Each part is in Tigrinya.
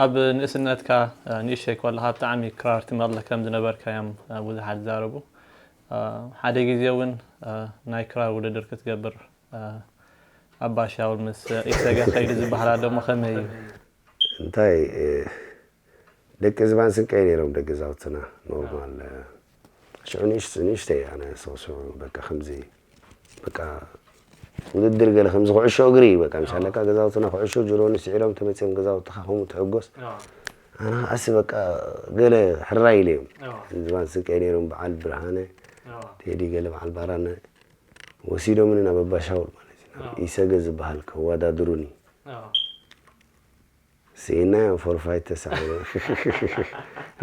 ኣብ ንእስነትካ ንእሽተይ ከለኻ ብጣዕሚ ክራር ትመርለ ከም ዝነበርካ እዮም ብዙሓት ዝዛረቡ። ሓደ ግዜ እውን ናይ ክራር ውድድር ክትገብር ኣባ ሻውል ምስ ኢሰገ ከይዱ ዝበሃል ኣሎ እሞ ከመይ እዩ? እንታይ ደቂ ዝባን ስንቀይ ነይሮም ደቂ ዛውትና። ኖርማል ሽዑ ንእሽተይ ኣነ ሰብስዑ በቃ ከምዚ በቃ ውድድር ገለ ከምዚ ኩዕሾ እግሪ በቃ ምሻለካ ገዛውትና ኩዕሾ ጅሮኒ ስዒሮም ተመፅኦም ገዛውትኻ ከምኡ ትሕጎስ። ኣነ ከዓሲ በቃ ገለ ሕራይ ኢለዮም። ዝባን ስንቀይ ነይሮም በዓል ብርሃነ ቴዲ ገለ በዓል ባራነ ወሲዶምኒ ናብ ኣባሻውል ማለት እዩ። ኢሰገ ዝበሃል ከዋዳድሩኒ ስኢናዮም ፎርፋይት ተሳዒሩ።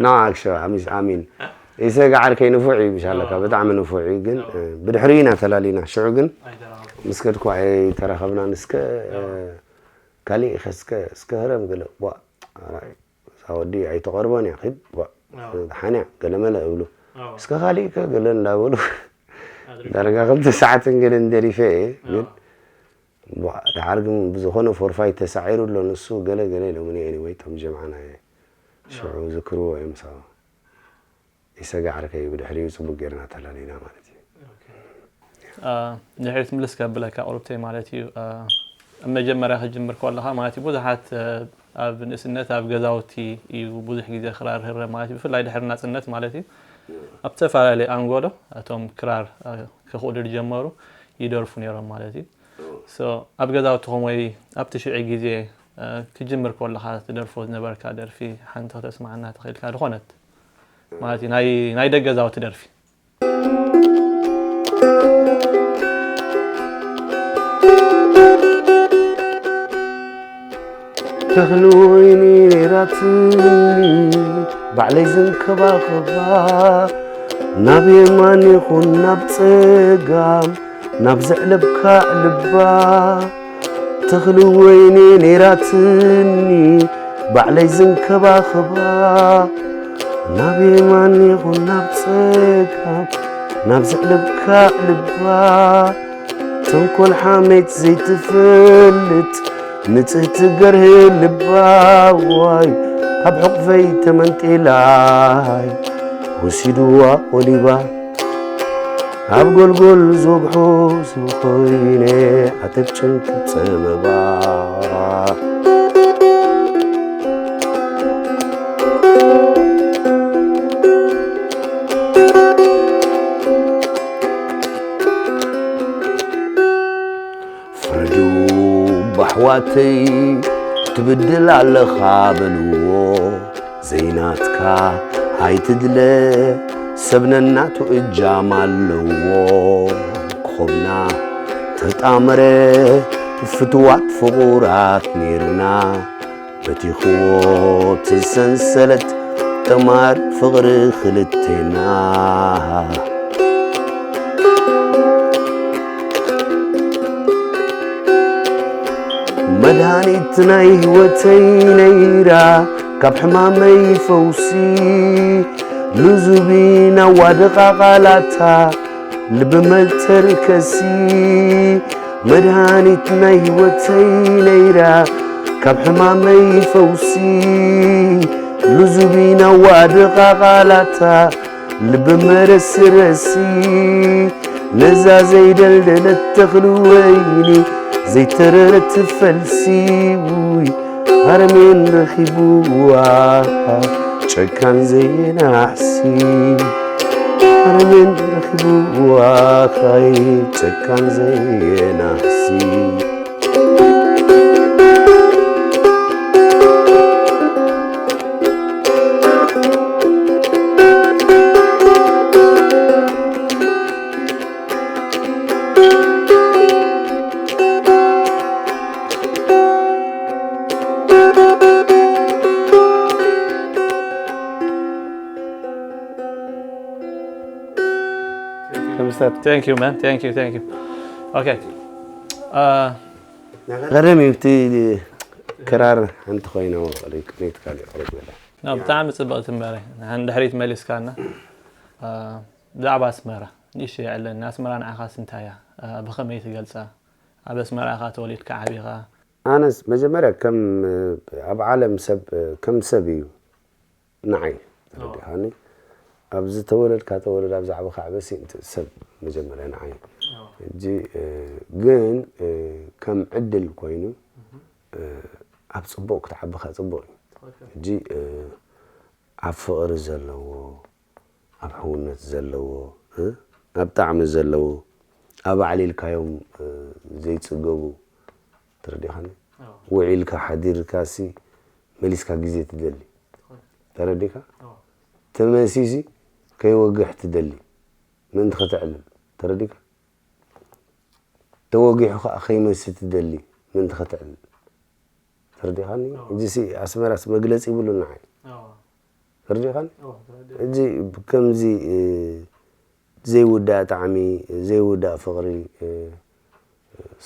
No, actually, I mean, I mean, ኢሰገ ዓርከይ ንፉዕ እዩ ብሻለካ ብጣዕሚ ንፉዕ እዩ ግን ብድሕሪኡ ኢና ተላሊና ሽዑ ግን ምስ ከድኩ ኣይተራኸብናን እስከ ካሊእ ኢኸ እስከ እስከ ህረም ገለ ዋ ኣራይ እዛ ወዲ ኣይተቐርቦን እያ ኺድ ዋ ሓንያ ገለመለ እብሉ እስከ ካሊእ ከ ገለ እንዳበሉ ዳርጋ ክልተ ሰዓትን ገለን ደሪፈ እየ ግን ዳሓር ግን ብዝኾነ ፎርፋይ ተሳዒሩ ኣሎ ንሱ ገለ ገለ ኢሎምኒ anyway እቶም ጀምዓና ሽዑ ዝክርዎ እዮም ሳባ ኢሰጋ ዓርከይ ብድሕሪኡ ፅቡቅ ጌርና ተላሊና ማለት እዩ ድሕሪት ምልስ ከብለካ ቁሩብተይ ማለት እዩ ኣብ መጀመርያ ክጅምር ከለካ ማለት እዩ ብዙሓት ኣብ ንእስነት ኣብ ገዛውቲ እዩ ብዙሕ ግዜ ክራር ህረ ማለት እዩ ብፍላይ ድሕሪ ናፅነት ማለት እዩ ኣብ ዝተፈላለዩ ኣንጎሎ እቶም ክራር ክኽእሉ ዝጀመሩ ይደርፉ ነይሮም ማለት እዩ ኣብ ገዛውትኹም ወይ ኣብቲ ሽዑ ግዜ ክጅምር ከለኻ ትደርፎ ዝነበርካ ደርፊ ሓንቲ ክተስማዓና ተኽእልካ ዝኾነት ማለት እዩ ናይ ደገ ገዛውቲ ደርፊ ተኽሊ ወይኒ ነይራትኒ ባዕለይ ዘንከባኽባ ናብ የማን ይኹን ናብ ጸጋም ናብ ዘዕለብካ ልባ ተኽሊ ወይኒ ነይራትኒ ባዕለይ ዘንከባኽባ ናብ የማን ይኹን ናብ ጸጋም ናብ ዘዕለብካ ልባ ተንኮል ሓሜት ዘይትፈልጥ ንጽህቲ ገርህ ልባዋይ ካብ ሕቑፈይ ተመንጢላይ ወሲድዋ ኦሊባ ኣብ ጎልጎል ዝወግሖ ዝብኾይነ ዓተብ ጭንቂ ጸበባ ፍረዱ ባሕዋተይ ትብድል ኣለኻ በልዎ ዘይናትካ ኣይትድለ ሰብ ነናቱ እጃም ኣለዎ ክኾብና ተጣመረ ፍትዋት ፍቑራት ነይርና በቲኽዎ ትሰንሰለት ጠማር ፍቕሪ ክልቴና መድሃኒት ናይ ህይወተይ ነይራ ካብ ሕማመይ ፈውሲ ልዙቢና ዋድቓ ቓላታ ልቢ መተርከሲ መድሃኒት ናይ ህይወተይ ነይራ ካብ ሕማመይ ፈውሲ ልዙቢና ዋድቓ ቓላታ ልቢ መረስረሲ ነዛ ዘይደልደለት ተኽሊ ወይኒ ዘይተረረት ፈልሲ ውይ ኣረሜን ረኺብዋ ጨካን ዘየናሕሲ ኣረሜን ረኺብዋ ኻይ ጨካን ዘየናሕሲ Thank you, man. Thank you, thank you. Okay. Uh, ቀደም እዩ እቲ ክራር ሓንቲ ኮይኖ ቅኒት ካሊእ ቅሩብ ገለ ብጣዕሚ ፅብቕቲ እምበረ ንድሕሪት መሊስካና ብዛዕባ ኣስመራ ንእሽተይ የዕለኒ ኣስመራ ንዓኻስ እንታይ እያ ብኸመይ ትገልፃ ኣብ ኣስመራ ኢኻ ተወሊድካ ዓቢኻ ኣነስ መጀመርያ ከም ኣብ ዓለም ሰብ ከም ሰብ እዩ ንዓይ ተረዲኻኒ። ኣብ ዝተወለድካ ተወለድ ኣብ ዛዕባኻ ዕበሲ ሰብ መጀመርያ ንዓይ ሕጂ ግን ከም ዕድል ኮይኑ ኣብ ፅቡቅ ክትዓብኻ ፅቡቅ እዩ። ሕጂ ኣብ ፍቕሪ ዘለዎ ኣብ ሕውነት ዘለዎ ኣብ ጣዕሚ ዘለዎ ኣብ ኣዕሊልካዮም ዘይፅገቡ ተረዲኻኒ። ውዒልካ ሓዲርካ ሲ መሊስካ ግዜ ትደሊ ተረዲካ። ተመሲሲ ከይወግሕ ትደሊ ምእንቲ ከተዕልል ተረዲካ። ተወጊሑ ከዓ ከይመሲ ትደሊ ምእንቲ ከተዕልል ተረዲኻኒ። እዚሲ ኣስመራስ መግለፂ ይብሉ ንዓይ ተረዲኻኒ። እዚ ከምዚ ዘይውዳእ ጣዕሚ ዘይውዳእ ፍቕሪ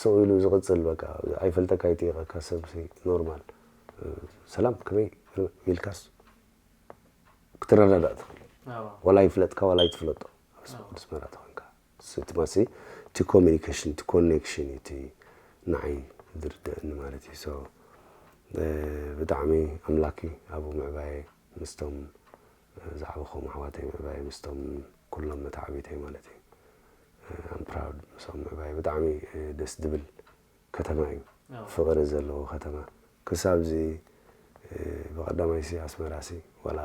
ስቕ ኢሉ ዝቕፅል በቃ ኣይፈልጠካ ይጥይቐካ ሰብ ኖርማል ሰላም ከመይ ኢልካስ ክትረዳዳእ ትኽእል። ዋላ ይፍለጥካ ዋላ ይትፍለጦ ኣስመራ ተኾንካ ስቲማሲ እቲ ኮሚኒኬሽን እቲ ኮኔክሽን እቲ ንዓይ ዝርደእኒ ማለት እዩ። ብጣዕሚ ኣምላኪ ኣብኡ ምዕባየ ምስቶም ዝዓበኹም ኣሕዋተይ ምዕባየ ምስቶም ኩሎም መተዓቢተይ ማለት እዩ። ኣም ፕራውድ ምስኦም ምዕባየ ብጣዕሚ ደስ ድብል ከተማ እዩ። ፍቕሪ ዘለዎ ከተማ ክሳብ እዚ ብቐዳማይ ሲ ኣስመራ ሲ ዋላ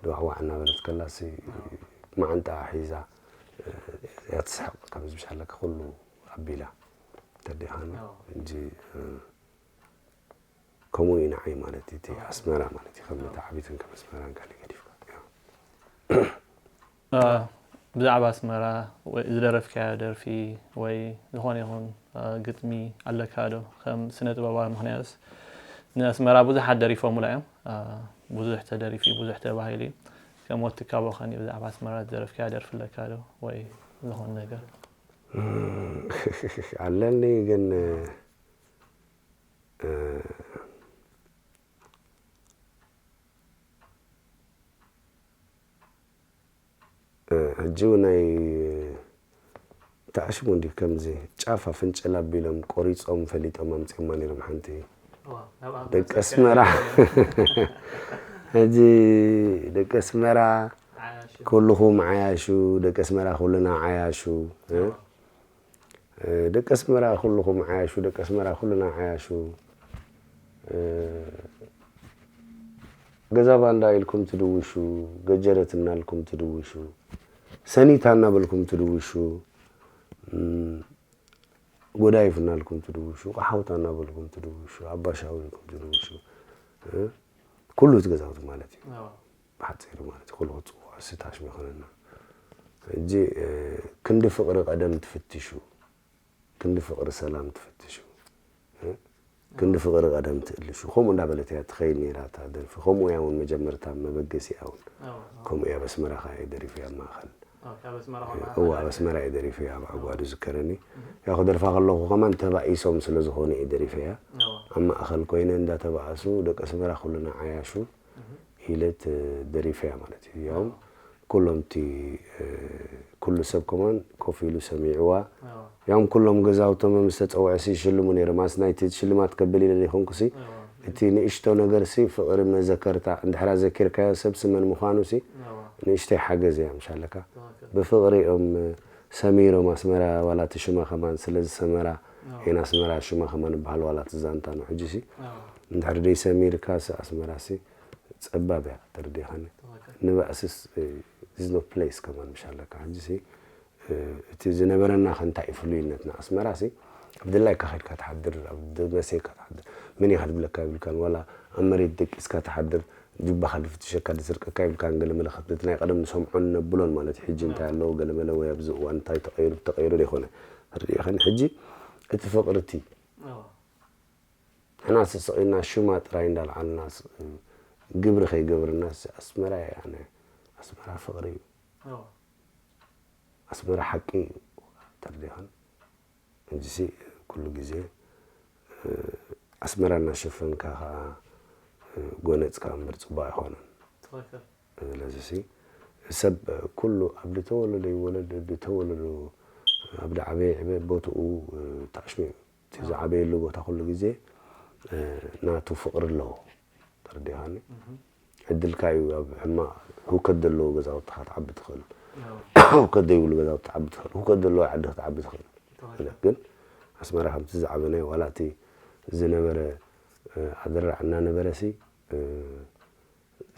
ድዋዕዋዕ እናበለት ከላ ሲ መዓንጣ ሒዛ እያ ትስሕቕ ከምዚ ብሻለካ ኩሉ ኣቢላ ተዲኻኒ እንጂ ከምኡ እዩ ንዓይ ማለት እዩ። እቲ ኣስመራ ማለት እዩ ከም መተዓቢትን ከም ኣስመራን ካልእ ገዲፍካ ብዛዕባ ኣስመራ ዝደረፍካዮ ደርፊ ወይ ዝኾነ ይኹን ግጥሚ ኣለካ ዶ? ከም ስነ ጥበባዊ ምኽንያትስ ንኣስመራ ብዙሓት ደሪፎምላ እዮም። ብዙሕ ተደሪፉ ብዙሕ ተባሂሉ እዩ። ከም ወትካ ቦኸኒ ብዛዕባ ኣስመራ ዝደረፍካዮ ደርፊ ኣለካ ዶ ወይ ዝኾነ ነገር? ኣለኒ ግን ሕጂ እውን ናይ ተኣሽሙ እንዲ ከምዚ ጫፍ ኣፍንጭል ኣቢሎም ቆሪፆም ፈሊጦም ኣምፅኦማ ነይሮም ሓንቲ ደቂ ኣስመራ ሕጂ ደቂ ኣስመራ ኩልኹም ዓያሹ ደቂ ኣስመራ ኩልና ዓያሹ ደቂ ኣስመራ ኩልኹም ዓያሹ ደቂ ኣስመራ ኩልና ዓያሹ ገዛ ባንዳ ኢልኩም ትድውሹ፣ ገጀረት እናልኩም ትድውሹ፣ ሰኒታ እናበልኩም ትድውሹ፣ ጎዳይፍ እናልኩም ትድውሹ፣ ቃሓውታ እናበልኩም ትድውሹ፣ ኣባሻው ኢልኩም ትድውሹ፣ ኩሉ እቲ ገዛውቲ ማለት እዩ። ብሓፂሩ ማለት እዩ። ኩሉ ክትፅውዖ ስታሽም ይኾነና። ሕጂ ክንዲ ፍቕሪ ቀደም ትፍትሹ። ክንዲ ፍቕሪ ሰላም ትፍትሹ ክንዲ ፍቕሪ ቀደም ትእልሹ ከምኡ እንዳበለት እያ ትኸይድ ነይራ እታ ደርፊ ከምኡ እያ እውን መጀመርታ መበገሲኣ እውን ከምኡ እያ ኣብ ኣስመራ ከዓ እየ ደሪፈያ ኣብ ማእኸል እዋ ኣብ ኣስመራ እየ ደሪፈያ ኣብ ዓጓዱ ዝከረኒ ያው ክደርፋ ከለኹ ከማን ተባኢሶም ስለ ዝኾኑ እየ ደሪፈያ ኣብ ማእኸል ኮይነ እንዳተባኣሱ ደቂ ኣስመራ ኩልና ዓያሹ ኢለ ደሪፈያ ማለት እዩ ያው ኩሎም እቲ ኩሉ ሰብ ከማን ኮፍ ኢሉ ሰሚዕዋ ያም ኩሎም ገዛውቶም ምስ ተፀውዐ ሲ ይሽልሙ ነይሮም ኣስ ናይቲ ሽልማት ከብል ኢለ ዘይኮንኩ ሲ እቲ ንእሽቶ ነገር ሲ ፍቕሪ መዘከርታ እንድሕራ ዘኪርካዮ ሰብ ሲ መን ምዃኑ ሲ ንእሽተይ ሓገዝ እያ ምሻለካ ብፍቕሪ እዮም ሰሚሮም ኣስመራ ዋላ እቲ ሽማ ከማን ስለዚ ሰመራ ኤን ኣስመራ ሽማ ከማን ይበሃል ዋላ እቲ ዛንታ ነው ሕጂ ሲ እንድሕር ደይ ሰሚርካ ሲ ኣስመራ ሲ ፀባብ እያ ተረዲኻኒ ንባእስስ is no place ከማን ምሽ ኣለካ ሕጂ ሲ እቲ ዝነበረና ከ እንታይ እዩ ፍሉይነትና ኣስመራ ሲ ኣብ ድላይካ ከድካ ትሓድር ኣብ መሰይካ ትሓድር መን ኢኻ ድብለካ ይብልካን ዋላ ኣብ መሬት ደቂስካ ትሓድር ጁባኻ ድፍትሸካ ድስርቀካ ይብልካን ገለመለ ከብቲ ናይ ቀደም ንሰምዖን ነብሎን ማለት እዩ ሕጂ እንታይ ኣለዎ ገለመለ ወይ ኣብዚ እዋን እንታይ ተቀይሩ ተቀይሩ ዘይኮነ ርኢኸን ሕጂ እቲ ፍቅርቲ ንሕና ስስቕ ኢልና ሽማ ጥራይ እንዳልዓልና ግብሪ ከይገብርና ኣስመራ እያ ኣነ ኣስመራ ፍቕሪ እዩ ኣስመራ ሓቂ እዩ ተርዲኻን እንጂሲ ኩሉ ግዜ ኣስመራ እናሸፈንካ ከዓ ጎነፅካ እምበር ፅቡቅ ኣይኮነን ስለዚሲ ሰብ ኩሉ ኣብ ዝተወለደ ይወለድ ዝተወለዱ ኣብ ዝዓበየ ዕበ ቦትኡ ታሽሙ እዩ እቲ ዝዓበየሉ ቦታ ኩሉ ግዜ ናቱ ፍቕሪ ኣለዎ። ተረዲኻኒ? ዕድልካ እዩ ኣብ ሕማቕ ህውከት ዘለዎ ገዛውትኻ ትዓቢ ትኽእል። ህውከት ዘይብሉ ገዛውቲ ትዓቢ ትኽእል። ህውከት ዘለዎ ዓዲ ክትዓቢ ትኽእል። ግን ኣስመራ ከምቲ ዝዓበናይ ዋላ እቲ ዝነበረ ኣደራዕ እናነበረ ሲ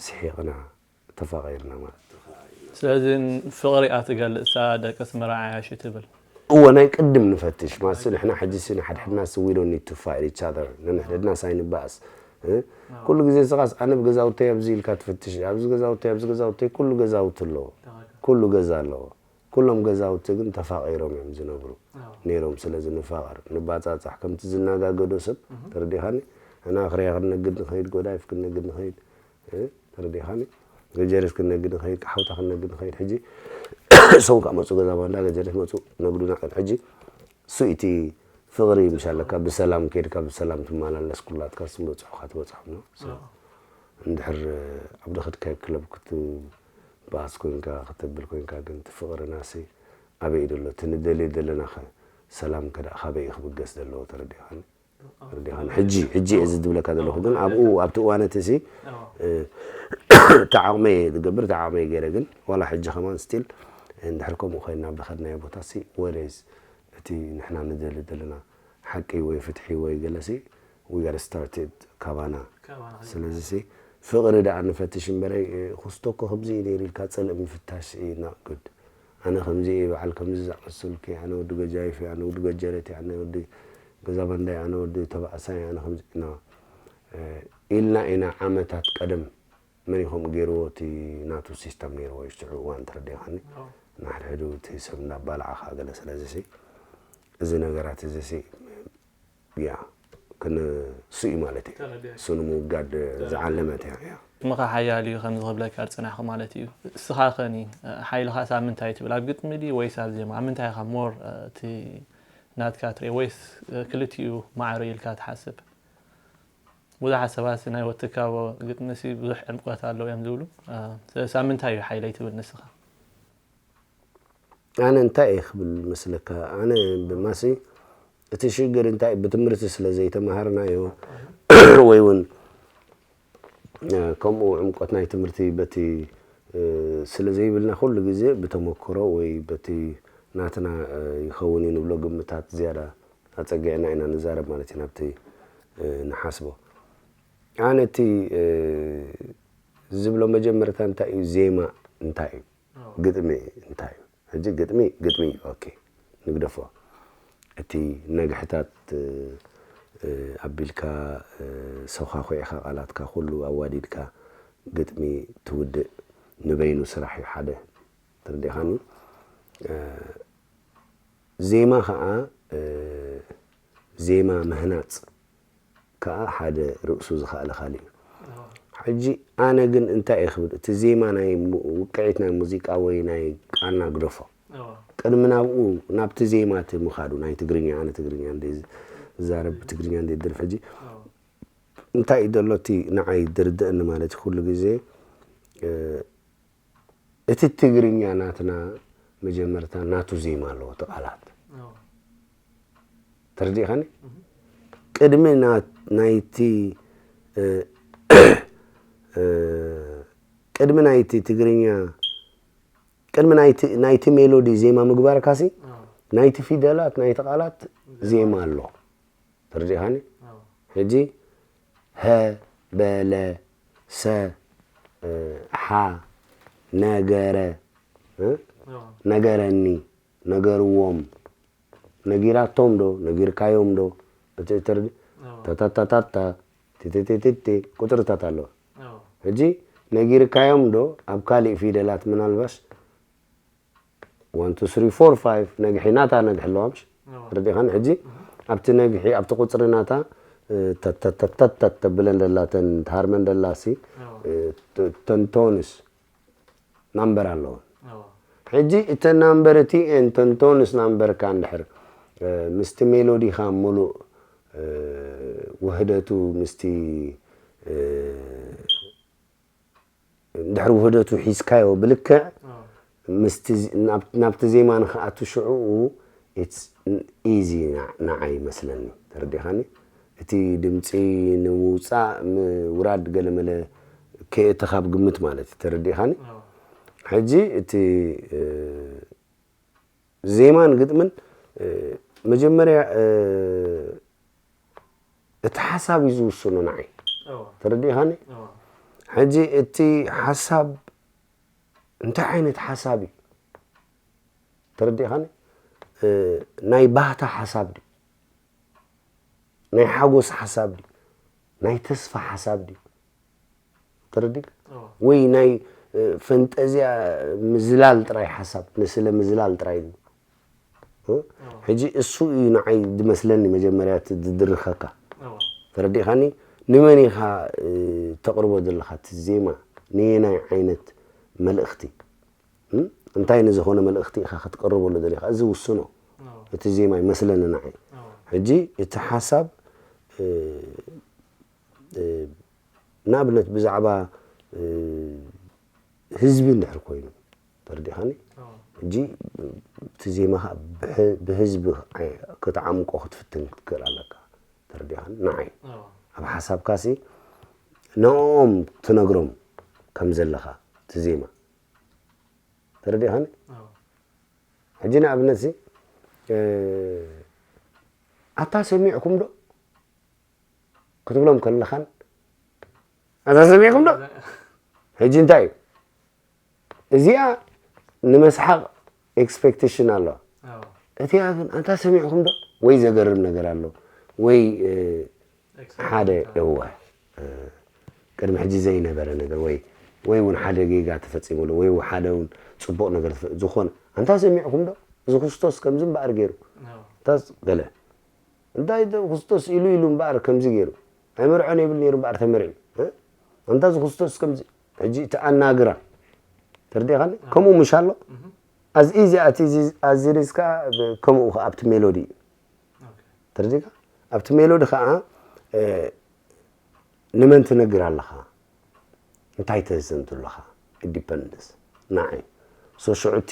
ስሒቕና ተፋቒርና ማለት እዩ። ስለዚ ፍቕሪ እያ ትገልጽ እሳ ደቂ ኣስመራ ዓያሹ ትብል። እወ ናይ ቅድም ንፈትሽ ማለት ንሕና ሕጂ ሲ ንሓድሕድና ሲ we don't need to fight each other ነንሕድሕድና ሳይ ንባእስ ኩሉ ግዜ ስኻስ ኣነ ብገዛውተይ ኣብዚ ኢልካ ትፍትሽ ኣብዚ ገዛውተይ ኣብዚ ገዛውተይ ኩሉ ገዛውቲ ኣለዎ ኩሉ ገዛ ኣለዎ ኩሎም ገዛውቲ ግን ተፋቒሮም እዮም ዝነብሩ ነይሮም ስለዚ ንፋቐር ንባጻጻሕ ከምቲ ዝናጋገዶ ሰብ ተረዲኻኒ ኣነ ኣኽርያ ክንነግድ ንኸይድ ጎዳይፍ ክንነግድ ንኸይድ ተረዲኻኒ ገጀርስ ክነግድ ንኸይድ ሓውታ ክነግድ ንኸይድ ሕጂ ሰው ካብ መፁ ገዛ ባንዳ ገጀርስ መፁ ነግዱና ሕጂ እሱ እቲ ፍቕሪ ምሻለካ ብሰላም ከይድካ ብሰላም ትመላለስ ኩላትካ ስም በፅሑካ ትበፅሖም ነው እንድሕር ኣብ ደኸድካዮ ክለብ ክትበኣስ ኮንካ ክተብል ኮንካ ግን እቲ ፍቕርና ሲ ኣበይ እዩ ዘሎ እቲ ንደልዮ ዘለና ኸ ሰላም ከ ደኣ ካበይ እዩ ክብገስ ዘለዎ ተረዲኻኒ ተረዲኻኒ ሕጂ ሕጂ እየ እዚ ዝብለካ ዘለኹ ግን ኣብኡ ኣብቲ እዋን እቲ ሲ እቲ ዓቕመ እየ ዝገብር እቲ ዓቕመ እየ ገይረ ግን ዋላ ሕጂ ከማን still እንድሕር ከምኡ ኮይንና ኣብ ዝኸድናዮ ቦታ ሲ ወደይስ እቲ ንሕና ንደሊ ዘለና ሓቂ ወይ ፍትሒ ወይ ገለሲ we got started ካባና ስለዚ ሲ ፍቕሪ ደኣ ንፈትሽ እምበረይ ኩስቶ እኮ ከምዚ እዩ ነይሩ ኢልካ ፅልእ ምፍታሽ እዩ not good ኣነ ከምዚ እየ በዓል ከምዚ ዝኣመሰልኩ እየ ኣነ ወዲ ገጃይፍ እየ ኣነ ወዲ ገጀረት እየ ኣነ ወዲ ገዛ ባንዳ እየ ኣነ ወዲ ተባእሳይ እየ ኣነ ከምዚ no ኢልና ኢና ዓመታት ቀደም መን እዩ ከምኡ ገይርዎ እቲ ናቱ system ነይርዎ እዩ ሽዑ እዋን ተረዲኻኒ ንሓድሕዱ እቲ ሰብ እናባልዓኻ ገለ ስለዚ ሲ እዚ ነገራት እዚ ሲ ያ ክንሱ እዩ ማለት እዩ እሱ ንምውጋድ ዝዓለመት እያ ምኻ ሓያል እዩ ከምዚ ክብለካ ዝፅናሕኩ ማለት እዩ እስኻ ኸኒ ሓይልኻ ሳብ ምንታይ ትብል ኣብ ግጥሚ ድዩ ወይስ ኣብ ዜማ ኣብ ምንታይ ኢኻ more እቲ ናትካ ትርኢ ወይስ ክልቲኡ ማዕረ ኢልካ ትሓስብ ብዙሓት ሰባት ናይ ወትካቦ ግጥሚ ሲ ብዙሕ ዕምቆት ኣለዎ እዮም ዝብሉ ስለዚ ኣብ ምንታይ እዩ ሓይለይ ትብል ንስኻ ኣነ እንታይ እየ ክብል መስለካ ኣነ ብማሲ እቲ ሽግር እንታይ ብትምህርቲ ስለ ዘይተማሃርናዮ ወይ እውን ከምኡ ዕምቆት ናይ ትምህርቲ በቲ ስለ ዘይብልና ኩሉ ግዜ ብተመክሮ ወይ በቲ ናትና ይኸውን እዩ ንብሎ ግምታት ዝያዳ ኣፀጊዕና ኢና ንዛረብ ማለት እዩ ናብቲ ንሓስቦ ኣነ እቲ ዝብሎ መጀመርታ እንታይ እዩ ዜማ እንታይ እዩ ግጥሚ እንታይ እዩ ሕጂ ግጥሚ ግጥሚ እዩ okay ንግደፎ እቲ ነግሕታት ኣቢልካ ሰዃኹዒኻ ቃላትካ ኩሉ ኣዋዲድካ ግጥሚ ትውድእ ንበይኑ ስራሕ እዩ ሓደ ተረዲኻኒ ዜማ ከዓ ዜማ ምህናፅ ከዓ ሓደ ርእሱ ዝኸኣለ ካልእ እዩ። ሕጂ ኣነ ግን እንታይ እየ ክብል እቲ ዜማ ናይ ውቅዒት ናይ ሙዚቃ ወይ ናይ ቃና ግደፎ ቅድሚ ናብኡ ናብቲ ዜማ እቲ ምኻዱ ናይ ትግርኛ ኣነ ትግርኛ እንደ ዝዛረብ ብትግርኛ እንደ ደርፍ ሕጂ እንታይ እዩ ዘሎ እቲ ንዓይ ድርድእኒ ማለት ኩሉ ግዜ እቲ ትግርኛ ናትና መጀመርታ ናቱ ዜማ ኣለዎ እቲ ቃላት ተረዲእኻኒ ቅድሚ ናይቲ ቅድሚ ናይቲ ትግርኛ ቅድሚ ናይቲ ሜሎዲ ዜማ ምግባርካሲ ናይቲ ፊደላት ናይቲ ቃላት ዜማ ኣሎ ተረዲእኻኒ ሕጂ ሀ በለ ሰ ሓ ነገረ ነገረኒ ነገርዎም ነጊራቶም ዶ ነጊርካዮም ዶ እቲ እትር ተታታታታ ቲቲቲቲ ቁፅርታት ኣለዋ ሕጂ ነጊርካዮም ዶ ኣብ ካሊእ ፊደላት ምናልባሽ one two three four five ነግሒ ናታ ነግሒ ኣለዋ ምሽ ተረዲኻኒ ሕጂ ኣብቲ ነግሒ ኣብቲ ቁፅሪ ናታ ተተተተተት ተብለን ደላተን ትሃርመን ደላሲ ተንቶንስ ናምበር ኣለወን ሕጂ እተን ናምበር እቲኤን ተንቶንስ ናምበርካ እንድሕር ምስቲ ሜሎዲኻ ሙሉእ ውህደቱ ምስቲ እንድሕር ውህደቱ ሒዝካዮ ብልክዕ ምስቲ ናብቲ ዜማ ንክኣቱ ሽዑኡ ኢዚ ንዓይ ይመስለኒ ተረዲኻኒ እቲ ድምፂ ንምውፃእ ምውራድ ገለመለ ከየእተኻ ኣብ ግምት ማለት እዩ። ተረዲእኻኒ? ሕጂ እቲ ዜማን ግጥምን መጀመርያ እቲ ሓሳብ እዩ ዝውስኖ ንዓይ። ተረዲእኻኒ? ሕጂ እቲ ሓሳብ እንታይ ዓይነት ሓሳብ እዩ? ተረዲእኻኒ? ናይ ባህታ ሓሳብ ድዩ? ናይ ሓጎስ ሓሳብ ድዩ? ናይ ተስፋ ሓሳብ ድዩ? ተረዲእካ? ወይ ናይ ፈንጠዝያ ምዝላል ጥራይ ሓሳብ፣ ንስለ ምዝላል ጥራይ ድዩ? ሕጂ እሱ እዩ ንዓይ ዝመስለኒ መጀመርያ እቲ ዝድርኸካ። ተረዲእኻኒ? ንመን ኢኻ ተቕርቦ ዘለኻ እቲ ዜማ? ንየናይ ዓይነት መልእኽቲ? እንታይ ንዝኾነ መልእኽቲ ኢኻ ክትቀርበሉ ደሊኻ? እዚ ውስኖ እቲ ዜማ ይመስለኒ ንዓይ። ሕጂ እቲ ሓሳብ ንኣብነት ብዛዕባ ህዝቢ እንድሕር ኮይኑ ተረዲኻኒ? ሕጂ እቲ ዜማኻ ብህዝቢ ክትዓምቆ ክትፍትን ክትክእል ኣለካ። ተረዲኻኒ? ንዓይ ኣብ ሓሳብካሲ ንኦም ትነግሮም ከም ዘለኻ እቲ ዜማ ተረዲኻኒ? ሕጂ ንኣብነት ሲ ኣታ ሰሚዕኩም ዶ ክትብሎም ከለኻን ኣታ ሰሚዕኩም ዶ? ሕጂ እንታይ እዩ እዚኣ ንመስሓቕ ኤክስፔክቴሽን ኣለዋ። እቲኣ ግን ኣንታ ሰሚዕኩም ዶ ወይ ዘገርም ነገር ኣሎ ወይ ሓደ እወ ቅድሚ ሕጂ ዘይነበረ ነገር ወይ ወይ እውን ሓደ ጌጋ ተፈፂሙሉ ወይ ሓደ እውን ፅቡቕ ነገር ዝኾነ ኣንታ ሰሚዕኩም ዶ እዚ ክርስቶስ ከምዚ እምበኣር ገይሩ እንታስ ገለ እንታይ ክርስቶስ ኢሉ ኢሉ እምበኣር ከምዚ ገይሩ ኣይመርዖን የብል ነይሩ እምበኣር ተመሪዑ ኣንታ እዚ ክርስቶስ ከምዚ ሕጂ እቲ ኣናግራ ተርዲኻኒ ከምኡ ምሽ ኣሎ ኣዚ እዚ ኣቲ ኣዚ ሪዝካ ከምኡ ኣብቲ ሜሎዲ እዩ ተርዲካ ኣብቲ ሜሎዲ ከዓ ንመን ትነግር ኣለኻ እንታይ ተዘንቱ ኣለኻ ኢንዲፐንደንስ ንዓይ ሶ ሽዑ እቲ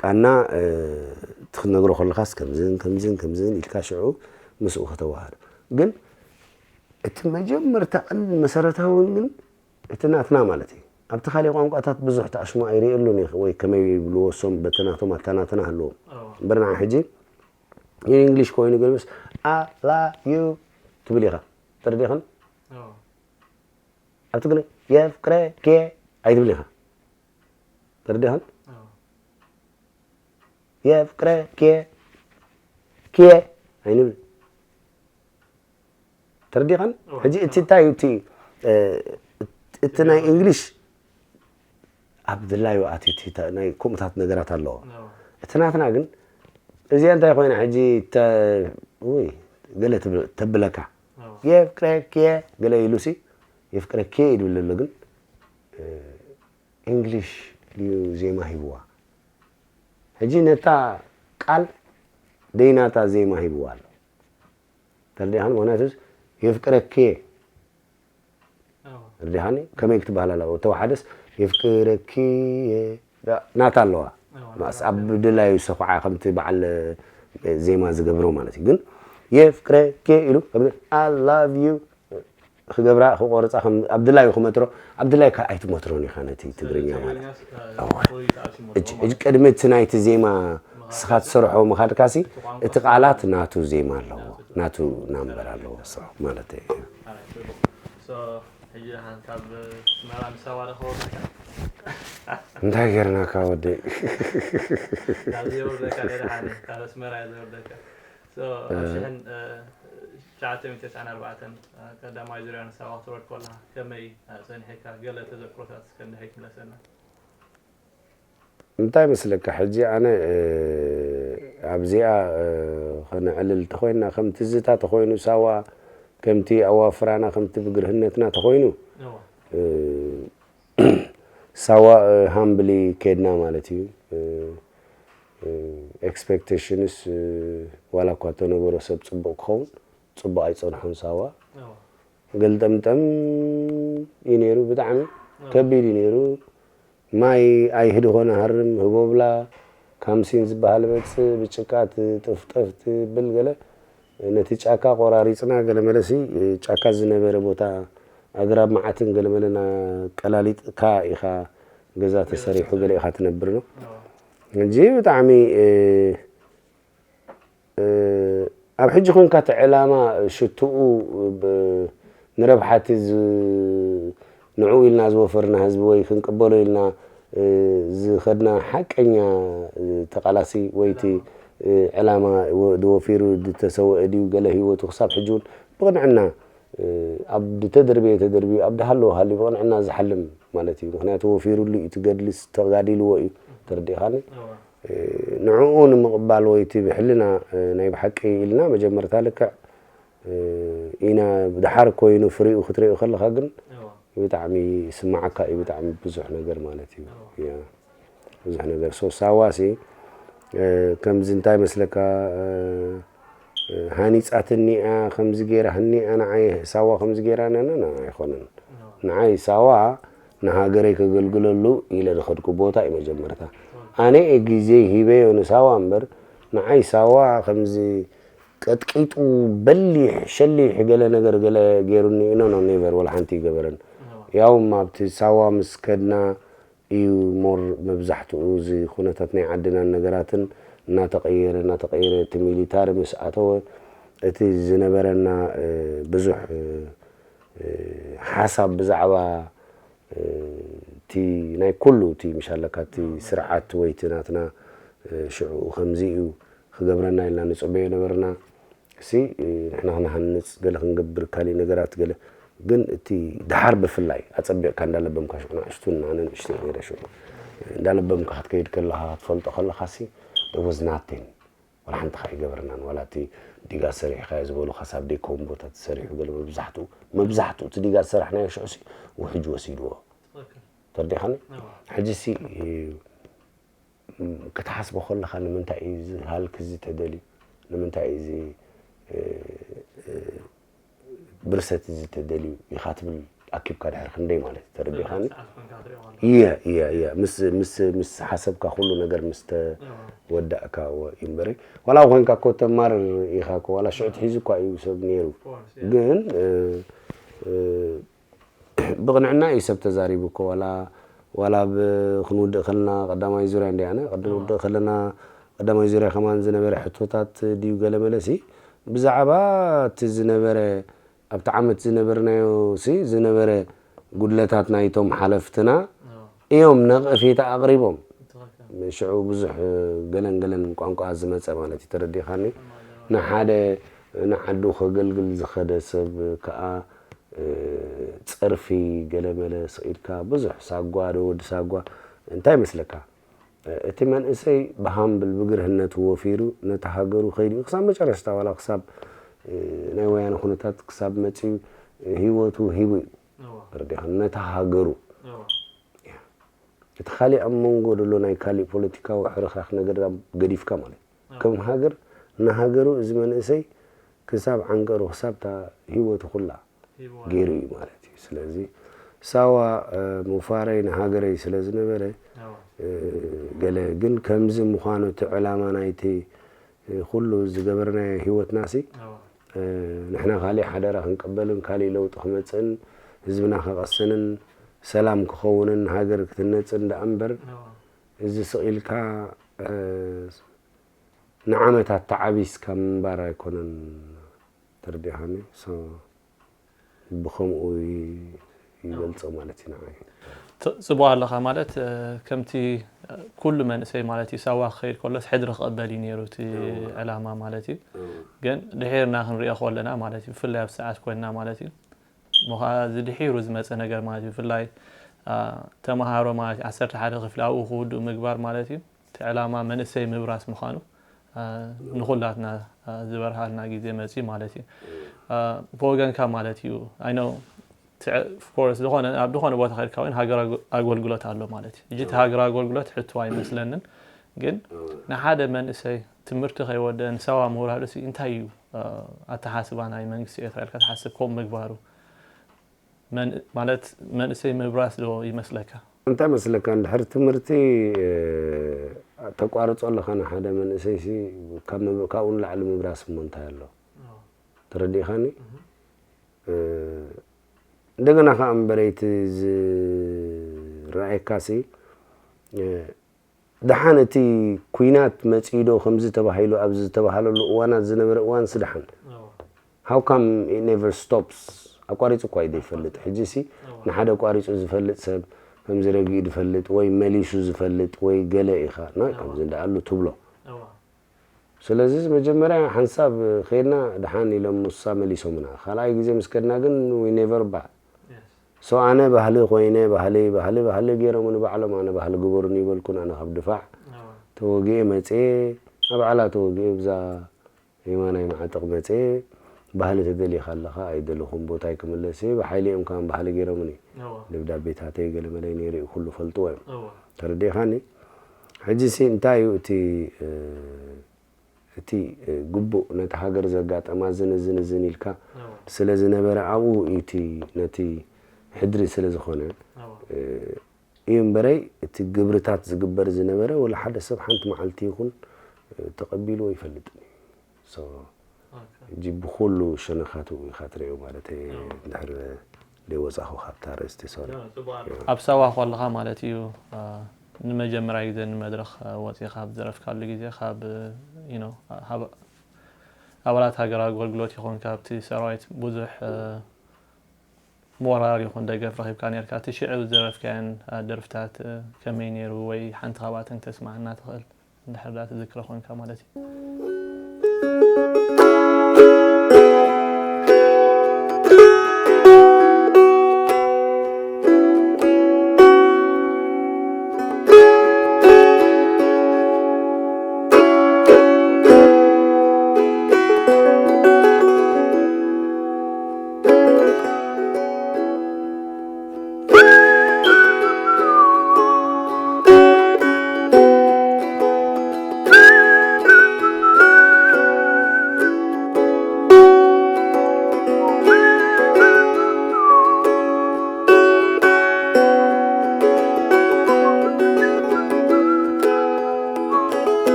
ቃና ክትነግሮ ከለኻስ ከምዝን ከምዝን ከምዝን ኢልካ ሽዑ ምስኡ ከተዋህዶ ግን እቲ መጀመርታ ቀንዲ መሰረታዊ ግን እቲ ናትና ማለት እዩ ኣብቲ ካልእ ቋንቋታት ብዙሕ ተኣሽሞ ኣይርእየሉን ወይ ከመይ ይብልዎ ሶም በተናቶም ኣታናትና ኣለዎም እምበር ንዓ ሕጂ እንግሊሽ ኮይኑ ግን ምስ ኣላ ዩ ትብል ኢኻ ተረዲኽን ኣብ ትግርኛ የፍቅረኪ ኣይትብል ኢኻ ተረዲኻን የፍቅረኪ ኪየ ኣይንብል ተረዲኻን ሕጂ እቲ እንታይ እዩ እቲ እቲ ናይ እንግሊሽ ኣብ ድላዩ ኣትዩ ናይ ከምኡታት ነገራት ኣለዎ እቲ ናትና ግን እዚኣ እንታይ ኮይና ሕጂ ገለ ተብለካ የፍቅረኪ ገለ ኢሉሲ የፍቅረኪ ይብል ዘሎ ግን እንግሊሽ ድዩ ዜማ ሂብዋ ሕጂ ነታ ቃል ደይናታ ዜማ ሂብዋ ኣሎ ተርዲኻን ምክንያቱ የፍቅረኪ ርዲኻኒ ከመይ ክትበሃል ኣለዎ ተወሓደስ የፍቅረኪ ናታ ኣለዋ ማስ ኣብ ድላዩ ሰኹዓ ከምቲ በዓል ዜማ ዝገብሮ ማለት እዩ ግን የፍቅረኪ ኢሉ I love you ክገብራ ክቆርፃ ኣብ ድላዩ ክመትሮ ኣብ ድላይ ካልኣይ ትመትሮን ኢኻ ነቲ ትግርኛ ማለት ቅድሚ እቲ ናይቲ ዜማ ስኻ ትሰርሖ ምኻድካሲ እቲ ቃላት ናቱ ዜማ ኣለዎ ናቱ ናምበር ኣለዎ ማለት እዩ እንታይ ገርናካ ወደይ ትሽዓተ ሚእቲ ተስዓን ኣርባዕተን ቀዳማይ ዙርያ ንሳዋ ክትወርድ ከለኻ ከመይ ጸኒሕካ ገለ ተዘክሮታት እስከ እንድሕር ክትምለሰልና እንታይ መስለካ ሕጂ ኣነ ኣብዚኣ ከነዕልል ተኮይንና ከም ትዝታ ተኮይኑ ሳዋ ከምቲ ኣዋፍራና ከምቲ ብግርህነትና ተኮይኑ ሳዋ ሃምብሊ ከድና ማለት እዩ ኤክስፔክቴሽንስ ዋላ እኳ ተነበሮ ሰብ ፅቡቅ ክኸውን ፅቡቅ ኣይፀንሖን ሳዋ ገልጠምጠም እዩ ነይሩ ብጣዕሚ ከቢድ እዩ ነይሩ ማይ ኣይህድኾ ንሃርም ህቦብላ ካምሲን ዝበሃል መፅእ ብጭቃ ትጥፍጠፍ ትብል ገለ ነቲ ጫካ ቆራሪፅና ገለመለሲ ጫካ ዝነበረ ቦታ ኣግራብ መዓትን ገለመለና ቀላሊጥካ ኢኻ ገዛ ተሰሪሑ ገለ ኢኻ ትነብር ነው እንጂ ብጣዕሚ ኣብ ሕጂ ኮንካ እቲ ዕላማ ሽትኡ ንረብሓቲ ንዕኡ ኢልና ዝወፈርና ህዝቢ ወይ ክንቅበሎ ኢልና ዝኸድና ሓቀኛ ተቃላሲ ወይ እቲ ዕላማ ዝወፊሩ ዝተሰወአ ድዩ ገለ ህይወቱ ክሳብ ሕጂ እውን ብቕንዕና ኣብ ድተደርበየ ተደርብዩ ኣብ ድሃለዎ ሃልዩ ብቕንዕና ዝሓልም ማለት እዩ። ምክንያቱ ወፊሩሉ እዩ፣ ትገድልስ ተጋዲልዎ እዩ። ተረዲኻኒ? ንዕኡ ንምቕባል ወይ እቲ ብሕልና ናይ ብሓቂ ኢልና መጀመርታ ልክዕ ኢና፣ ድሓር ኮይኑ ፍሪኡ ክትሪኦ ከለኻ ግን ብጣዕሚ ይስማዓካ እዩ፣ ብጣዕሚ ብዙሕ ነገር ማለት እዩ። ብዙሕ ነገር ሶ ሳዋሲ ከምዚ እንታይ መስለካ ሃኒፃትኒ እያ ከምዚ ገይራ ህኒ እያ ንዓይ ሳዋ ከምዚ ገይራ ነነ ኣይኮነን። ንዓይ ሳዋ ንሃገረይ ከገልግለሉ ኢለ ዝኸድኩ ቦታ እዩ መጀመርታ። ኣነ ግዜ ሂበዮ ንሳዋ እምበር ንዓይ ሳዋ ከምዚ ቀጥቂጡ በሊሕ ሸሊሕ ገለ ነገር ገለ ገይሩኒ ኖ ኖ ኔቨር ወላ ሓንቲ ይገበረን። ያውም ኣብቲ ሳዋ ምስ ከድና እዩ ሞር መብዛሕትኡ እዚ ኩነታት ናይ ዓድናን ነገራትን እናተቐየረ እናተቐየረ እቲ ሚሊታሪ ምስ ኣተወ እቲ ዝነበረና ብዙሕ ሓሳብ ብዛዕባ እቲ ናይ ኩሉ እቲ ምሻለካ እቲ ስርዓት ወይ እቲ ናትና ሽዑ ከምዚ እዩ ክገብረና ኢልና ንፅበዮ ነበርና። እሲ ንሕና ክንሃንፅ ገለ ክንገብር ካሊእ ነገራት ገለ ግን እቲ ድሓር ብፍላይ ኣፀቢቕካ እንዳለበምካ ሽዑ ንኣሽቱ ንኣነ ንእሽተይ ነይረ ሽዑ እንዳለበምካ ክትከይድ ከለካ ክትፈልጦ ከለካ ሲ ወዝ ናቴን ዋላ ሓንቲ ከኣ ይገበርናን ዋላ እቲ ዲጋ ሰሪሕካዮ ዝበሉ ከሳብ ደይከውን ቦታ ተሰሪሑ ገለ መብዛሕትኡ መብዛሕትኡ እቲ ዲጋ ዝሰራሕናዮ ሽዑ ሲ ውሕጅ ወሲድዎ ተርዲኻኒ ሕጂ ሲ ክትሓስቦ ከለኻ ንምንታይ እዩ እዚ ሃልክ እዚ ተደልዩ ንምንታይ እዩ እዚ ብርሰት እዚ ተደልዩ ኢኻ ትብል ኣኪብካ ድሕሪ ክንደይ ማለት እዩ ተረዲኻኒ እየ እየ እየ ምስ ምስ ምስ ሓሰብካ ኩሉ ነገር ምስ ተወዳእካ እምበሪ ዋላ ኮይንካ እኮ ተማርር ኢኻ እኮ ዋላ ሽዑ ትሒዙ እኳ እዩ ሰብ ነይሩ ግን ብቕንዕና እዩ ሰብ ተዛሪቡ እኮ ዋላ ዋላ ክንውድእ ከለና ቀዳማይ ዙርያ እንዲ ኣነ ቅድም ውድእ ከለና ቀዳማይ ዙርያ ከማን ዝነበረ ሕቶታት ድዩ ገለ መለሲ ብዛዕባ እቲ ዝነበረ ኣብቲ ዓመት ዝነበርናዮ ሲ ዝነበረ ጉድለታት ናይቶም ሓለፍትና እዮም ነቐፌታ ኣቕሪቦም ሽዑ ብዙሕ ገለን ገለን ቋንቋ ዝመፀ ማለት እዩ ተረዲኻኒ ንሓደ ንዓዱ ከገልግል ዝኸደ ሰብ ከዓ ፀርፊ ገለመለ ስኢድካ ብዙሕ ሳጓ ዶ ወዲ ሳጓ እንታይ ይመስለካ እቲ መንእሰይ ብሃምብል ብግርህነቱ ወፊሩ ነቲ ሃገሩ ከይዱ ክሳብ መጨረሽታ ዋላ ክሳብ ናይ ወያነ ኩነታት ክሳብ መፅኡ ህይወቱ ሂቡ እዩ ተረዲኻ ነታ ሃገሩ እቲ ካሊእ ኣብ መንጎ ዘሎ ናይ ካሊእ ፖለቲካዊ ሕርኽራኽ ነገር ገዲፍካ ማለት ከም ሃገር ንሃገሩ እዚ መንእሰይ ክሳብ ዓንቀሩ ክሳብ ታ ህይወቱ ኩላ ገይሩ እዩ ማለት እዩ ስለዚ ሳዋ ምውፋረይ ንሃገረይ ስለ ዝነበረ ገለ ግን ከምዚ ምዃኑ እቲ ዕላማ ናይቲ ኩሉ ዝገበርናዮ ህይወትና ሲ ንሕና ካሊእ ሓደራ ክንቅበልን ካሊእ ለውጢ ክመፅእን ህዝብና ክቐስንን ሰላም ክኸውንን ሃገር ክትነፅን ደኣ እምበር እዚ ስቕ ኢልካ ንዓመታት ተዓቢስካ ምንባር ኣይኮነን ተረዲኻኒ ብኸምኡ ይገልፆ ማለት እዩ ንዓይ ጽቡቕ ኣለኻ ማለት ከምቲ ኩሉ መንእሰይ ማለት እዩ ሳዋ ክኸይድ ከሎስ ሕድሪ ክቕበል እዩ ነይሩ እቲ ዕላማ ማለት እዩ ግን ድሒርና ክንሪኦ ከለና ማለት እዩ ብፍላይ ኣብ ሰዓት ኮይንና ማለት እዩ እሞ ከዓ እዚ ድሒሩ ዝመፀ ነገር ማለት እዩ ብፍላይ ተምሃሮ ማለት እዩ ዓሰርተ ሓደ ክፍሊ ኣብኡ ክውድኡ ምግባር ማለት እዩ እቲ ዕላማ መንእሰይ ምብራስ ምዃኑ ንኹላትና ዝበርሃልና ግዜ መፅዩ ማለት እዩ። ብወገንካ ማለት እዩ I know of course ዝኾነ ኣብ ዝኾነ ቦታ ከድካ እውን ሃገር ኣገልግሎት ኣሎ ማለት እዩ። ሕጂ እቲ ሃገር ኣገልግሎት ሕቶ ኣይመስለንን ግን ንሓደ መንእሰይ ትምህርቲ ከይወደ ንሳዋ ምውራዱ ሲ እንታይ እዩ ኣተሓስባ ናይ መንግስቲ ኤርትራ ኢልካ ትሓስብ ከምኡ ምግባሩ? ማለት መንእሰይ ምብራስ ዶ ይመስለካ? እንታይ መስለካ እንድሕር ትምህርቲ ተቋርጾ ኣለኻ ንሓደ መንእሰይ ሲ ካብኡ ንላዕሊ ምብራስ እሞ እንታይ ኣሎ? ተረዲእኻኒ? እንደገና ከዓ እምበረይቲ ዝረኣየካሲ ደሓን እቲ ኩናት መፂዶ ከምዚ ተባሂሉ ኣብ ዝተባሃለሉ እዋናት ዝነበረ እዋንስ ደሓን how come it never stops? ኣቋሪፁ እኳ እዩ ዘይፈልጥ። ሕጂ ሲ ንሓደ ኣቋሪፁ ዝፈልጥ ሰብ፣ ከምዚ ረጊኡ ዝፈልጥ ወይ መሊሱ ዝፈልጥ ወይ ገለ ኢኻ ና ከምዚ እንዳኣሉ ትብሎ። ስለዚ መጀመርያ ሓንሳብ ከይድና ደሓን ኢሎም ሙሳ መሊሶምና። ካልኣይ ግዜ ምስ ከድና ግን we never back። So ኣነ ባህሊ ኮይነ ባህሊ ባህሊ ባህሊ ገይሮም ንባዕሎም ኣነ ባህሊ ግበሩኒ ይበልኩን ኣነ ካብ ድፋዕ ተወግኤ መፅኤ ኣብ ዓላ ተወግኤ ብዛ የማናይ መዓጥቕ መፅኤ ባህሊ ተደሊኻ ኣለኻ ኣይደለኹም ቦታይ ክምለስ እየ ብሓይሊ እዮም ከማን ባህሊ ገይሮምኒ። ደብዳቤታተይ ገለመለይ ነይሩ እዩ ኩሉ ፈልጥዎ እዮም። ተረዲእኻኒ? ሕጂ ሲ እንታይ እዩ እቲ እቲ ግቡእ ነቲ ሃገር ዘጋጠማ ዝን እዝን እዝን ኢልካ ስለ ዝነበረ ኣብኡ እቲ ነቲ ሕድሪ ስለ ዝኾነ እዩ እምበረይ እቲ ግብርታት ዝግበር ዝነበረ ወላ ሓደ ሰብ ሓንቲ መዓልቲ ይኹን ተቐቢልዎ ይፈልጥን እዩ። ሕጂ ብኩሉ ሸነኻቱ ኢኻ ትሪኦ ማለት እንድሕር ዘይወፃኹ ካብታ ኣርእስቲ ሶሪ። ኣብ ሳዋ ከለኻ ማለት እዩ ንመጀመርያ ግዜ ንመድረኽ ወፂኻ ኣብ ዝደረፍካሉ ግዜ ካብ ኣባላት ሃገራዊ ኣገልግሎት ይኹን ካብቲ ሰራዊት ብዙሕ ሞራል ይኹን ደገፍ ረኺብካ ነርካ? እቲ ሽዑ ዝደረፍካየን ደርፍታት ከመይ ነይሩ ወይ ሓንቲ ካብኣተን ክተስምዓና ትኽእል? እንድሕር ደኣ ትዝክሮ ኮንካ ማለት እዩ።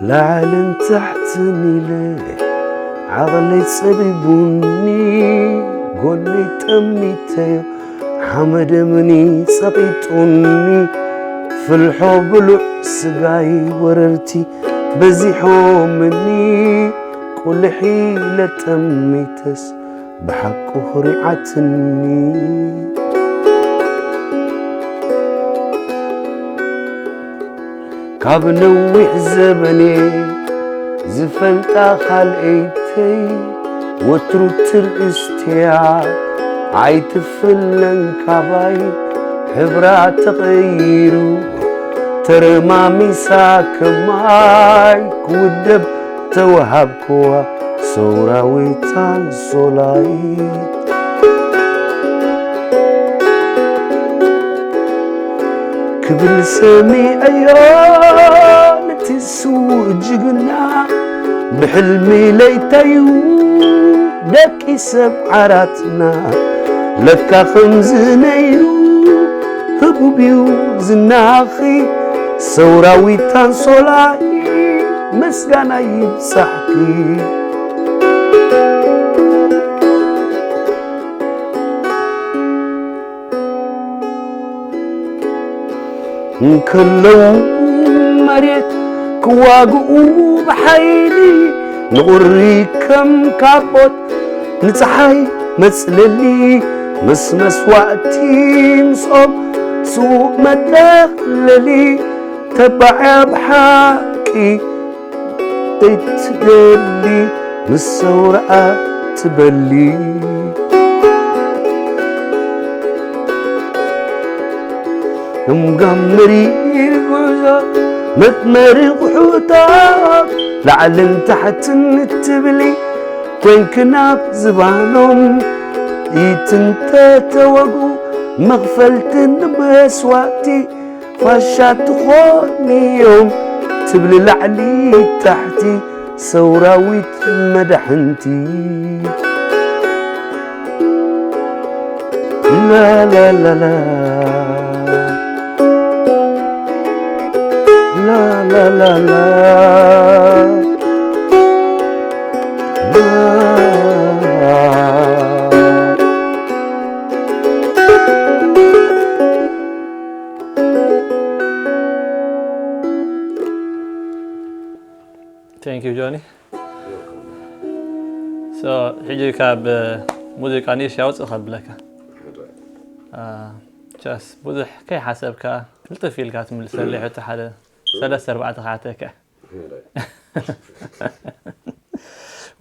ላዕልን ታሕትን ኢለ ዓቕለይ ጸቢቡኒ ጎነይ ጠሚተዮ ሓመድ እምኒ ጸቒጡኒ ፍልሖ ብሉዕ ስጋይ ወረርቲ በዚሖምኒ ቁልሕ ኢለ ጠሚተስ ብሓቁ ኹሪዓትኒ ካብ ነዊሕ ዘበኔ ዝፈልጣ ካልኤይተይ ወትሩ ትርእስትያ ኣይትፍለን ካባይ ሕብራ ተቐይሩ ተረማሚሳ ከማይ ክውደብ ተወሃብክዋ ሰውራዊት ኣንሶላይት ክብል ሰሚዐዮ ነቲ ስዉእ ጅግና ብሕልሚ ለይተዩ ደቂ ሰብ ዓራትና ለካ ከምዚ ነይሩ ህቡብ እዩ ዝናኺ ሰውራዊት ኣንሶላይ ምስጋና ይብጻሕኪ እንከለዉ መሬት ክዋግኡ ብሓይሊ ንቑሪ ከም ካቦት ንፀሓይ መፅለሊ ምስ መስዋእቲ ምስኦም ስዉእ መጠቕለሊ ተባዕ ኣብ ሓቂ ዘይትደሊ ምስ ሰውራኣ ትበሊ እምጋም መሪር ጉዕዞ መትመሪ ቁሑታት ላዕልን ታሕትን እትብሊ ኮንክናብ ዝባኖም ኢትንተተወጉ መኽፈልትን መስዋእቲ ፋሻ ትኾንዮም ትብሊ ላዕሊ ታሕቲ ሰውራዊት መዳሕንቲ ላላላላ ላላላላ ዮኒ። So ሕጂ ካብ ሙዚቃ ኒሽ ያውፅእ ከብለካ። ቻስ ብዙሕ ከይሓሰብካ ክልጥፍ ኢልካ ትምልሰለይ ሕቶ ሓደ ሰለስተ ኣርባዕተ ክሓተካ።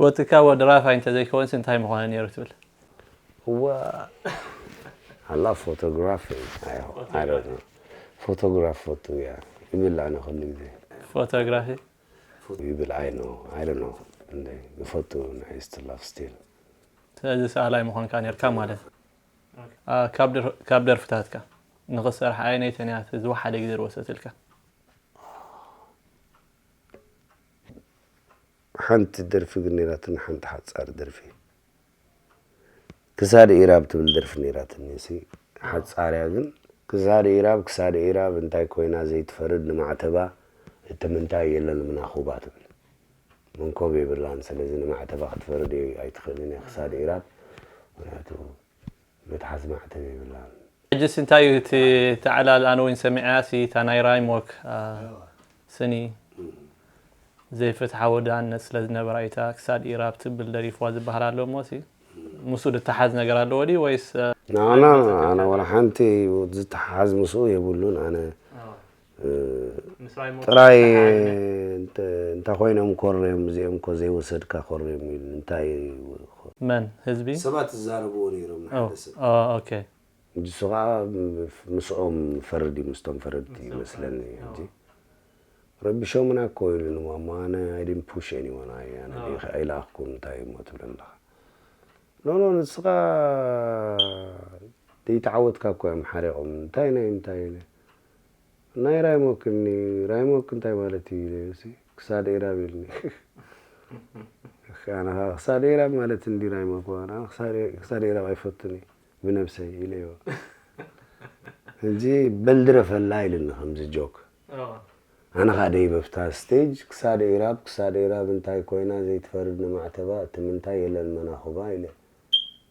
ወትካ ወዲ ራፋይ እንተዘይከውንስ እንታይ ምኾነ ነይሩ ትብል? እዋ ኣላ ፎቶግራፊ። ፎቶግራፍ ፎቱ ያ ይብል ኣነ ኩሉ ግዜ። ፎቶግራፊ ይብል ኣይ ኖ ኣይ ኖ እንደ ይፈቱ ናይ ስትላፍ ስቲል። ስለዚ ሰኣላይ ምኾንካ ነርካ ማለት። ካብ ደርፍታትካ ንኽሰርሕ ኣየነይተን እያ ዝወሓደ ግዜ ዝወሰትልካ? ሓንቲ ደርፊ ግን ነይራትኒ ሓንቲ ሓፃር ደርፊ ክሳድ ኢራብ ትብል ደርፊ ነይራትኒ ሲ ሓፃር እያ ግን ክሳድ ኢራብ ክሳድ ኢራብ እንታይ ኮይና ዘይትፈርድ ንማዕተባ እቲ ምንታይ የለን ምናኹባ ትብል መንኮብ የብላን ስለዚ ንማዕተባ ክትፈርድ ኣይትኽእልን እያ ክሳድ ኢራብ ምክንያቱ መትሓዚ ማዕተብ የብላን። ሕጅስ እንታይ እዩ እቲ ተዕላል ኣነ እውን ሰሚዐያ ሲ እታ ናይ ራይሞክ ስኒ ዘይፍትሓዊ ዳነት ስለ ዝነበራ እታ ክሳድ ኢራብ ትብል ደሪፍዋ ዝበሃል ኣሎ እሞ ሲ ምስኡ ድተሓዝ ነገር ኣለዎ ድዩ ወይስ ንዓና ኣነ ወላ ሓንቲ ዝተሓሓዝ ምስኡ የብሉን ኣነ ጥራይ እንታይ ኮይኖም ኮርዮም እዚኦም እኮ ዘይወሰድካ ኮርዮም ኢሉ እንታይ መን ህዝቢ ሰባት ዝዛረብዎ ነይሮም ንሓደ ሰብ ኦኬ ንሱ ከዓ ምስኦም ፈርድ እዩ ምስቶም ፈረድቲ ይመስለኒ እንጂ ረቢሾምና እኮ ኢሉ ንማማ ኣነ I didn't push anyone ኣይኣነ ኣይለኣኽኩም እንታይ እሞ ትብለ ኣለኻ ኖኖ ንስኻ ዘይተዓወትካ እኮ እዮም ሓሪቖም እንታይ ናይ እንታይ ኢለ ናይ ራይሞክ እኒ ራይሞክ እንታይ ማለት እዩ ኢለዮ ሲ ክሳድ ኢራብ ኢልኒ ኣነ ከዓ ክሳድ ኢራብ ማለት እንዲ ራይሞክ ኣነ ከዓ ክሳድ ኢራብ ኣይፈቱን እዩ ብነብሰይ ኢለዮ ሕጂ በል ድረፈላ ኢልኒ ከምዚ ጆክ ኣነ ከዓ ደይበ ኣብታ ስቴጅ ክሳድ ኢራብ ክሳድ ኢራብ እንታይ ኮይና ዘይትፈርድ ንማዕተባ እቲ ምንታይ የለን መናኹባ ኢለ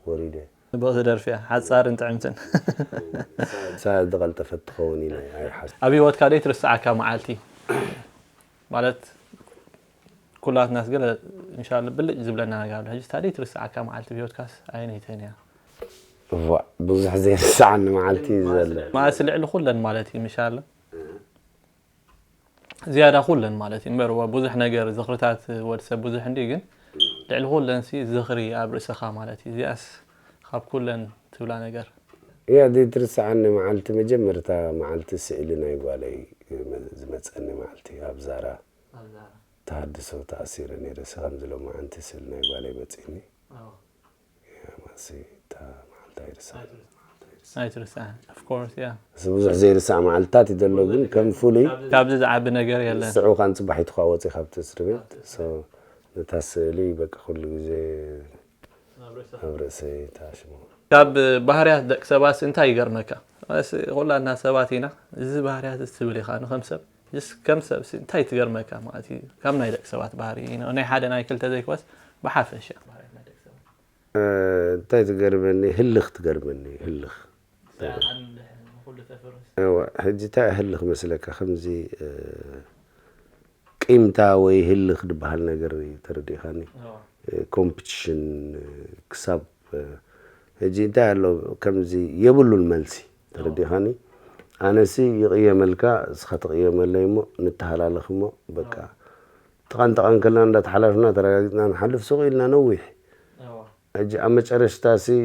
ወሪደ ጽብቕቲ ደርፊ እያ ሓጻርን ጥዕምትን ንሳ ዝቐልጠፈት ትኸውን ኢለ ኣይሓስብ ኣብ ህይወትካ ደይ ትርስዓካ መዓልቲ ማለት ኩላትናስ ገለ እንሻላ ብልጭ ዝብለና ነገር ኣሎ ሕጂ ታዲይ ትርስዓካ መዓልቲ ብህይወትካስ ኣየነይተን እያ እዋ ብዙሕ ዘይርስዓኒ መዓልቲ እዩ ዘሎ ማእሲ ልዕሊ ኩለን ማለት እዩ ምሻለ ዝያዳ ኩለን ማለት እዩ እምበር እዋ ብዙሕ ነገር ዝኽርታት ወዲ ሰብ ብዙሕ እንዲ ግን ልዕሊ ኩለን ሲ ዝኽሪ ኣብ ርእስኻ ማለት እዩ እዚኣስ ካብ ኩለን ትብላ ነገር እያ ዘይትርስዓኒ መዓልቲ መጀመርታ መዓልቲ ስእሊ ናይ ጓለይ ዝመፀኒ መዓልቲ ኣብ ዛራ ተሃድሶ ተኣሲረ ነይረ ሲ ከምዚ ሎማዓንቲ ስእሊ ናይ ጓለይ መፂኒ ማሲ እታ መዓልቲ ኣይርሳዕ ኣይትርስዓ of course yeah እዚ ብዙሕ ዘይርሳዕ መዓልትታት እዩ ዘሎ ግን ከም ፍሉይ ካብዚ ዝዓቢ ነገር የለን ስዑ ካን ፅባሒቱ ከዓ ወፂ ካብቲ እስሪ ቤት ነታ ስእሊ በቂ ኩሉ ግዜ ኣብ ርእሰይ ተኣሽሞ ካብ ባህርያት ደቂ ሰባት እንታይ ይገርመካ ኩላትና ሰባት ኢና እዚ ባህርያት እዚ ትብል ኢኻ ንከም ሰብ ከም ሰብ እንታይ ትገርመካ ማለት እዩ ካብ ናይ ደቂ ሰባት ባህሪ ናይ ሓደ ናይ ክልተ ዘይኮስ ብሓፈሻ እንታይ ትገርመኒ ህልኽ ትገርመኒ ህልኽ ሕጂ እንታይ ህልኽ መስለካ ከምዚ ቂምታ ወይ ህልኽ ዝበሃል ነገር እዩ ተረዲእካኒ ኮምፒቲሽን ክሳብ ሕጂ እንታይ ኣሎ ከምዚ የብሉን መልሲ ተረዲእካኒ ኣነሲ ይቕየመልካ እስኻ ትቕየመለይ እሞ ንተሃላለኽ እሞ በቃ ተቐንጠቐን ከለና እንዳተሓላልፍና ተረጋጊፅና ንሓልፍ ሱቕ ኢልና ነዊሕ ሕጂ ኣብ መጨረሽታ ሲ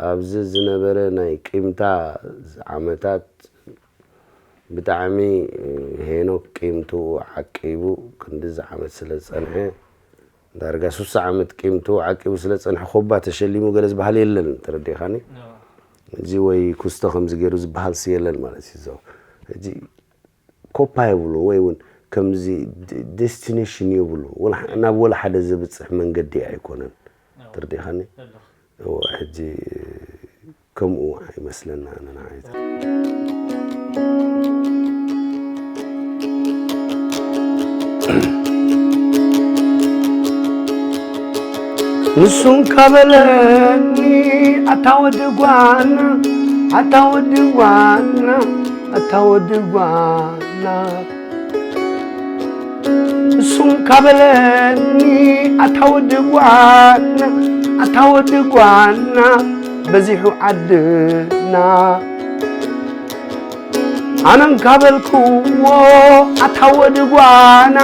ኣብዚ ዝነበረ ናይ ቂምታ ዓመታት ብጣዕሚ ሄኖክ ቂምትኡ ዓቂቡ ክንድዚ ዓመት ስለ ዝፀንሐ ዳርጋ ሱሳ ዓመት ቂምትኡ ዓቂቡ ስለ ዝፀንሐ ኮባ ተሸሊሙ ገለ ዝበሃል የለን ተረዲእካኒ እዚ ወይ ኩስቶ ከምዚ ገይሩ ዝበሃል ሲ የለን ማለት እዩ ሕጂ ኮፓ የብሉ ወይ እውን ከምዚ ዴስቲኔሽን የብሉ ናብ ወላ ሓደ ዘብፅሕ መንገዲ ኣይኮነን ተርዲኻኒ ሕጂ ከምኡ ይመስለና ኣነ ንዓይታ ንሱን ካበለኒ ኣታ ወዲ ጓና ኣታ ወዲ ጓና ኣታ ወዲ ጓና እሱን ካበለኒ ኣታ ወዲ ጓና ኣታ ወዲ ጓና በዚሑ ዓድና። ኣነን ካበልክዎ ኣታ ወዲ ጓና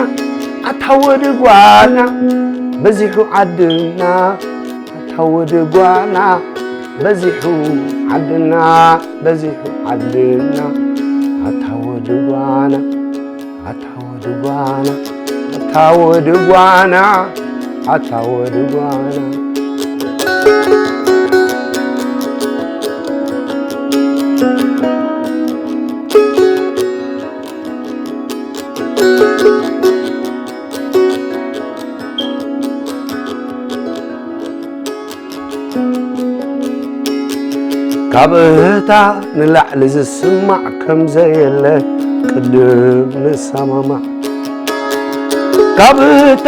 ኣታ ወዲ ጓና በዚሑ ዓድና። ኣታ ወዲ ጓና በዚሑ ዓድና በዚሑ ዓድና። ኣታ ወዲ ጓና ኣታ ወዲ ጓና ኣታ ወዲ ጓና ኣታ ወዲ ጓና። ካብ እህታ ንላዕሊ ዝስማዕ ከም ዘየለ ቅድም ንሰማማዕ። ካብ እህታ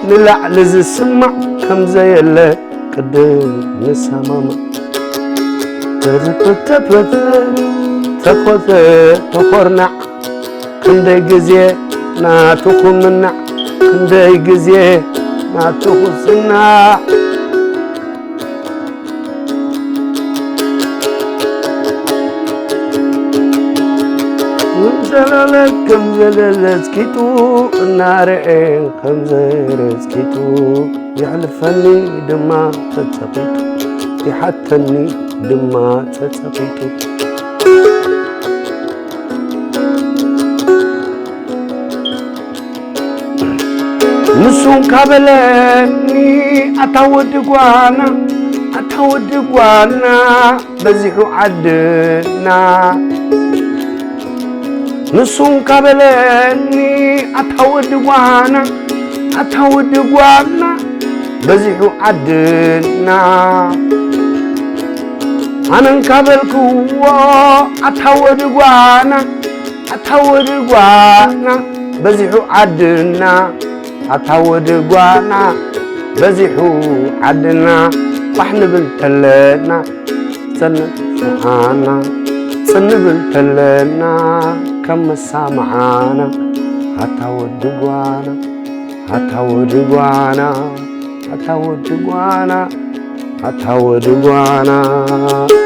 ንላዕሊ ዝስማዕ ከም ዘየለ ቅድም ንሰማማዕ። ተተተተፈተ ተኾተ ተኾርናዕ ክንደይ ግዜ ናቱ ኩምናዕ ክንደይ ግዜ ናቱ ኩስናዕ። ዘለለ ከም ዘለለ ስኪቱ እናረኤ ከም ዘየረ ስኪቱ የሕልፈኒ ድማ ተጸቂጡ ይሓተኒ ድማ ተጸቂጡ። ንሱን ካበለኒ ኣታ ወዲ ጓና ኣታ ወዲ ጓና በዚሑ ዓድና። ንሱን ካበለኒ ኣታ ወዲ ጓና ኣታ ወዲ ጓና በዚሑ ዓድና። ኣነን ካበልክዎ ኣታ ወዲ ጓና ኣታ ወዲ ጓና በዚሑ ዓድና ኣታ ወዲ ጓና በዚሑ ዓድና ፋሕ ንብል ተለና ሰነ ስምዓና ጽን ንብል ተለና ከም መሳምዓና ኣታ ወዲ ጓና ኣታ ወዲ ጓና ኣታ ወዲ ጓና ኣታ ወዲ ጓና።